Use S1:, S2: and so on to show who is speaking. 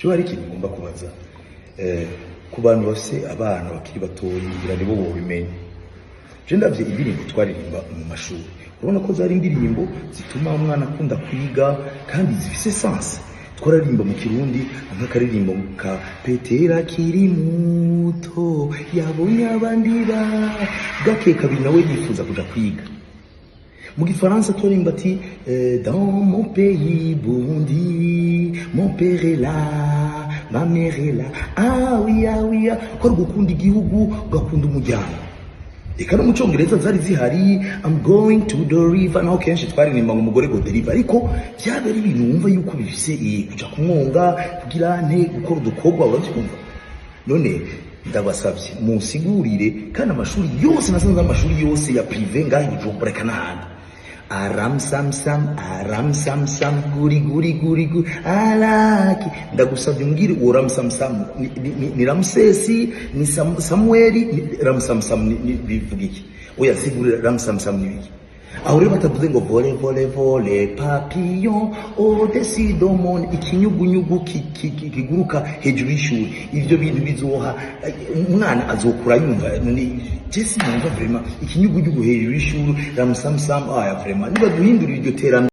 S1: Cyo hari ikintu ngomba kubaza ku bantu bafise abana bakiri batoyi, ngira nibo bobimenya. Je ndavye indirimbo twaririmba mu mashuri, urabona ko zari indirimbo zituma umwana akunda kwiga kandi zifise sens. Twararimba mu Kirundi nk'akaririmbo ka Petera akiri muto, yabonye abandi ba gake kabiri, nawe yifuza kuja kwiga. Mu Gifaransa turirimba ati "Dans mon pays Burundi, mon père est là, ma mère est là, ah oui, ah oui, ah." Ko ari gukunda igihugu, ugakunda umuryango. Eka no mu Cyongereza zari zihari, "I'm going to the river", naho kenshi twaririmba ngo umugore go the river, ariko byaba ari ibintu wumva yuko bifise kuja kumwonga, kugira nte, gukora udukorwa, urabyumva. None ndabasabye munsigurire, kandi amashuri yose nasanze, amashuri yose ya privé ngaho i Bujumbura, eka n'ahandi, aram sam sam, aram sam sam, guri guri guri guri alaki. Ndagusabye umbwire, uwo ram sam sam ni Ramsesi, ni Samueli, ni ram sam sam bivuga iki? Oya, sigurira, ram sam sam ni biki? Aho rero batavuze ngo "Vole, vole, vole, papillon au-dessus de mon", ikinyugunyugu kiguruka hejuru y'ishuri, ivyo bintu bizoha umwana azokura yumva je sinumva vraiment ikinyugunyugu hejuru y'ishuri, ramsamsam. Aya vraiment niba duhindura iryo terambere.